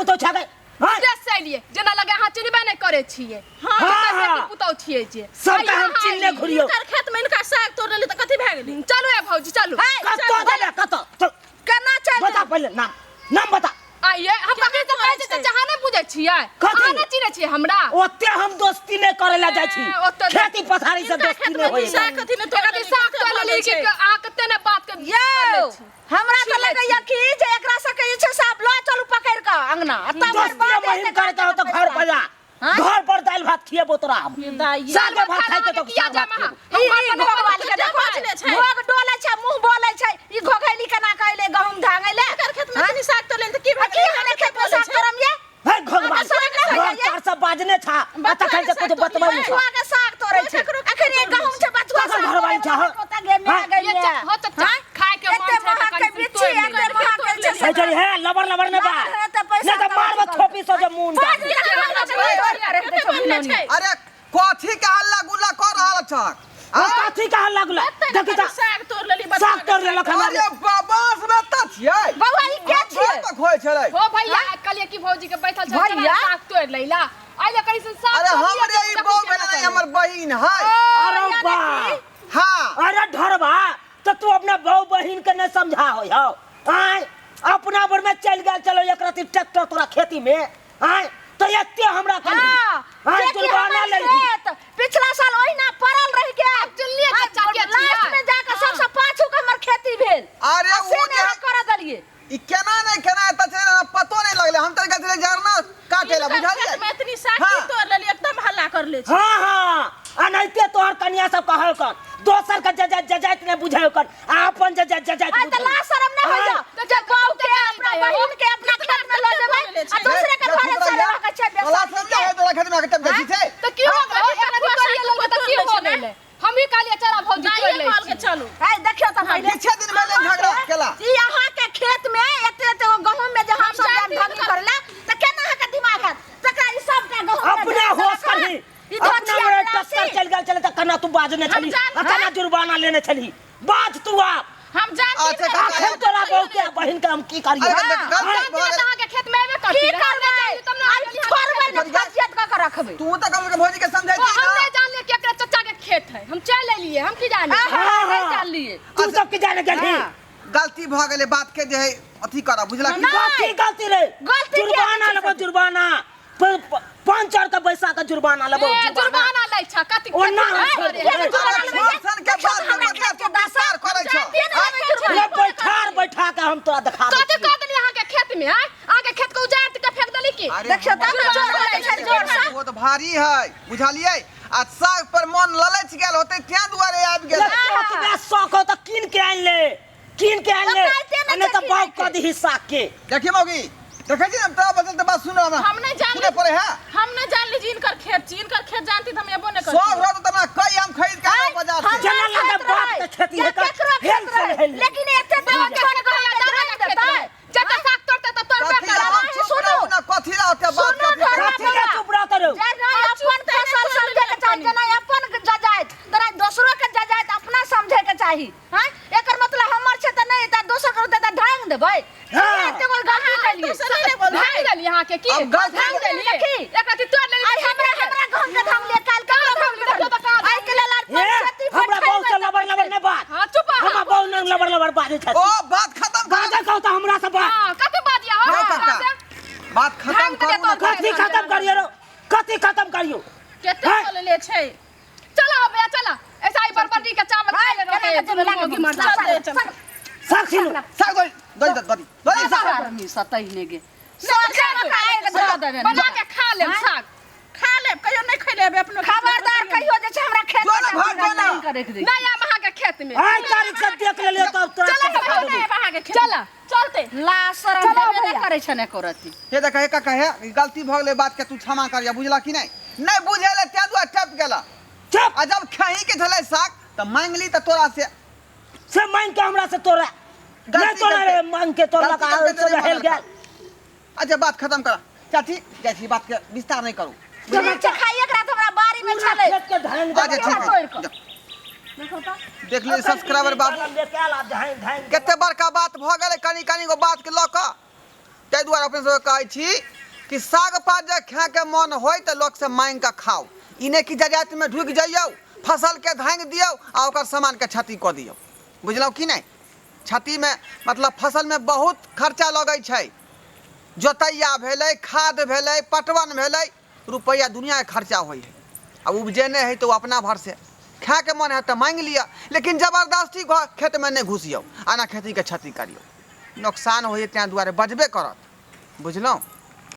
पुतौ छागे हाँ विदेश से एलियै जेना लगे अहाँ चिन्हबे नहि करै छियै हाँ, केकर हाँ। बेटी पुतौ छियै जे सबटा आइए हम अहाँ चिन्हने एलियै। घुरियौ हिनकर खेत में हिनका साग तोड़ लेली तऽ कथी भए गेलै चलू ए भौजी चलू कतऽ जेबे कतऽ चल केना चलि बता पहिले नाम नाम बता आइए हम कखन से कहै छी चाचा अहाँ नहि बुझै छियै कथी? अहाँ नहि चिन्है छियै हमरा ओते हम दोस्ती नहि करे ला जाइ छी ए, ओते नहि। खेती पथारी से हिनका दोस्ती खेत नहि में होई साग कथी ने तोड़ एकर लेली, साग कते तोड़ भऽ लेली गेल कि छै। अहाँ कते ने बात के यौ हमरा तऽ छिलै लगैया कि जे एकरा सबके जे छै से आब लऽ चलू पकड़ि कऽ अंगना आ तब दोस्ती बर्बाद महिम हेतै करता हो तो घर पर जा हाँ? घर पर दालि भात खिएबो तोरा हम दाइ सागे भात खाइ के तो किया साग भात जाम अहाँ? खिएबो ई ई घोघवाली के देखो बजले छै। घोघ डोलै छै मुंह बोलै छै ई घोघैली केना कहले गहूम धांगैले हिनकर खेत में कनी साग तोड़ लेली तऽ की आ भए की गेलै हमरे खेत में साग तोड़म ये हे घोघवाली अहाँ साग नहि घर होइए? चार सब बाजने छा आ तखन से कुछ बतबै नहि छा बथुआ के साग तोड़ै छै अखन ई गहूम छै बथुआ ककर साग घरवाली तोड़ै छा? कोता गे हाँ? में गेल ये हो चाचा खाय के मन एते छै तऽ महग के कनी बिच्छी तोड़ि एते लेबै। महग के छै हे चल हे लबर लबर ने बा ना, तऽ पैसा नहीं तो मारबो थोपी सो जे मुंह पाँच छै अरे कथी के हल्ला गुल्ला कर रहल छक आ कथी का हल्ला गुल्ला देखी कनी त साग तोड़ लेली बथुआ साग के तोड़ लेलक हमरा अरे बाबास में त छियै बौआ ई के छियै घर पर खोइ छलै हो भैया कहलियै कि भौजी के बैठल छै चला भैया? साग तोड़ लैला आइ कनी सन साग अरे तोड़ लिअ, हमरे ई देखू बहू केना भेलै करै। हमर बहिन है अरे बा हाँ अरे ढरबा तो तू अपना बहू बहिन के नहीं समझा हो हो आय अपना बर में चल गेल चलो एक रति ट्रैक्टर तोरा खेती में आय तो एते हमरा कही हाँ, आय जे कि जुर्माना हमर लेलही खेत पिछला साल ओहिना पड़ल रहि गेल चुनलियै चाचा के लास्ट छियै। में जाके सबसे पाछू के हमर खेती भेल अरे आ से ओ नहि जे अहाँ करऽ देलियै ई केना नहि केना एतऽ चलि एलहुँ, पतो नहि लगलै हम तऽ गेल छलियै जरना काटै लए हिनकर बुझलियै खेत में एतनी साग हाँ। की तोड़ लेली एकदम हल्ला कर ले छै हाँ हाँ अनाहिते तोहर कनिया सब कहल कर दोसर के जजात जजात नहीं बुझाय कर आ अपन जजात जजात आइ तऽ लाज शरम नहि होइया तऽ जे बहू के अपना हो। बहिन के अपना खेत में लऽ जेबै आ दूसरे के घरे से लेबऽ के छै तोरा बेसारी समझे है तोरा खेत में आके तब जाइ छै तऽ की हो गेलै एकरा बथुआ तोड़िए साग लेलकै तऽ की तोड़ लै हो छै ने। गेलै हम ही कहलियै चला भौजी तोड़ि दाइए लै कहल के छी। चलू आइ देखियौ तऽ पहिले पीछे दिन भेलै झगड़ा केला ई अहाँ के खेत में एते एते गो गहूम में जे हम सब जानती धान करला तऽ केना अहाँ के दिमाग हैत तकरा ई सबटा गहूम में अपने धान होश देलक करही ई अपना धोचिया मेरे राशि। टक्कर चल गेल चले त कना तू बाजने छली जान- आ कना जुर्माना लेने छली बाज तू आप हम जानती अच्छा, हिनकर काका, अखन तोरा बहू के बहिन के हम की करियो अरे देख, गलती जानती भऽ रहत गेल। अहाँके खेत में एबे करती की रहै। हम करबै नहि जानली तब ने आइ अहाँ छोड़बै खेत में। ने फजियत कऽ के रखबै तू तऽ कम से कम भौजी के समझै ओ, छी हम ना नहि जानलियै कि एकरा चचा के खेत है हम चलि एलियै हम की जानी अहाँ हाँ, नहि हाँ। जानलियै तू सब की जाने गेलही गलती भऽ गेलै बात के जे है अथी करब बुझलक नहि। कथी गलती रे गलती किया जुर्माना नहि छै लेबो जुर्माना 500 के बैसा के जुर्माना लेबो ए, जुर्माना जुर्माना लै छ कथी ओ ना, कथी छोड़ करे दे। है? अरे छोट सन के बात के मतलब तू विस्तार करै छौ जानतियै ने लेबै जुर्माना। ले बैठार बैठा के हम तोरा देखा दै कथी छियौ। कह देली अहाँके खेत में आँय अहाँके खेत के उजाड़ के फेंक देली की अरे देखियौ तब ने जोर बोलै छै जोर से वो तऽ भारी है बुझलियै आ साग पर मन ललचि गेल होतै तें दुआरे आबि गेल ले ओतबे शौक हो तऽ कीन के आनि ले कीन के आनि ले ओकरा एते आ नहि नहि तऽ छै बाग कीनैके। कऽ दही साग के देखी मौगी देखै छी ने तोरा बचल तऽ बात सुन हमरा हम नहीं जानली सुने पड़े है हम नहीं जानली जी इनकर खेत छी इनकर खेत जानती तऽ हम एबो नहीं सौ करती रहत तऽ हमरा कई आम खरीद के आनब बाजार से जेना हमरा लगे खेत बाप रहै, के खेती या है कर, केकरो हेल खेत से रहै, हेल ले। लेकिन एते तऽ छोड़ के दादा के खेत देतै रहे। जतऽ साग तोड़तै तऽ तोड़बे कथी करतै। हम चुप सुनू। रहू ना कथी रहते बात सुनू कथी घरवा कथी के चुप रहते रहो जे नहि अपन फसल समझे के चाही जे नहि अपन जजाइत तोरा दोसरो के जजाइत अपना समझे के चाही हैं एकर मतलब हमर छै तऽ नहि तऽ दोसर के तऽ ढांग देबै हाँ। एते गो गलती केलियै दोसर नहि बोलबै। भाग देली अहाँके की अब गलती भाग देली की? एकरा ती तोड़ लेली आइ हमरा हमरा गहूम के धाम लिए काल के कहाँ धाम लिए? देखियौ तऽ कहाँ आइ के लेल आइ ए, पंचायती हमरा बैठेबै बहू से तऽ लबर लबर नहि बात हाँ चुप रह। हमरा बहू नहि लबर लबर बाजै ओ छथि बात खत्म कर बाजै कहू तऽ हमरा से बात हाँ कथी बाजिया हो यौ काका बात खत्म भाग करू देलियै ना तोर कथी खत्म करियो रो कथी खत्म करियो कते हैं? बोलले छै चला हो भैया चला ऐसा ही बरबटी के चावल खा ले केना के जेबै लागे मौगी मर चल, चल, चल, चल। साक्षी लो साग दही दही दही दही साग आदमी सतहिने गे सोचे के दऽ देबै बना के खा लेब साग खा लेब कहियो नहीं खैले हेबै अपनो खबरदार कहियो जे छै हमरा खेत जो ना भाग जो ना। के रख दे नहीं आम अहाँके खेत में आइ तारीख से देख लेलियो तब तोरा चला के देखा कहियो देबो। नहीं अहाँके खेत चला चलते ला शरम चलो हेबे नहि भैया। करै छै ने एको रत्ती हे देख हे काका हे ई गलती भऽ गेलै बात के तू क्षमा करिया बुझला कि नहि नहि बुझेले तें दुआरे टपि गेला चुप आ जब खेही के छलै साग तऽ मांगली तऽ तोरा से से मांग के हमरा से तोरा गलती नहीं तोरा रे करके- मांग के तोरा गलती का करके से नहीं हेल मानल गेल अच्छा बात खत्म कर चाची जाइ छी बात के विस्तार नहीं करू ठीक छै खाइए के रात हमरा बाड़ी में पूरा छलै खेत के धान अच्छा ठीक है तोड़ि कऽ। जाओ। देख लियौ सब्सक्राइबर बाबू लेके आयल आ धान धान कते बड़का बात भऽ गेलै कनि कनि गो बात के लऽ कऽ ताहि दुआरे अपने सबके कहै छी कि साग पात जे खायके मन होय तऽ लोकसँ माँगि कऽ खाउ। ई नहि कि जजातिमे ढुकि जइयौ, फसलके धाँगि दियौ आ ओकर सामानके क्षति कऽ दियौ। बुझलहुँ कि नहि? क्षतिमे मतलब फसलमे बहुत खर्चा लगै छै। जोतैया भेलै, खाद भेलै, पटवन भेलै, रुपैआ दुनिआँके खर्चा होइ हइ। आ उपजेने हइ तऽ ओ अपना भरसे खायके मन हैत तऽ माँगि लिअ, लेकिन जबरदस्ती घर खेतमे नहि घुसियौ आ ने खेतीके क्षति करियौ। नोकसान होइ हइ, ताहि दुआरे बजबे करत। बुझलहुँ?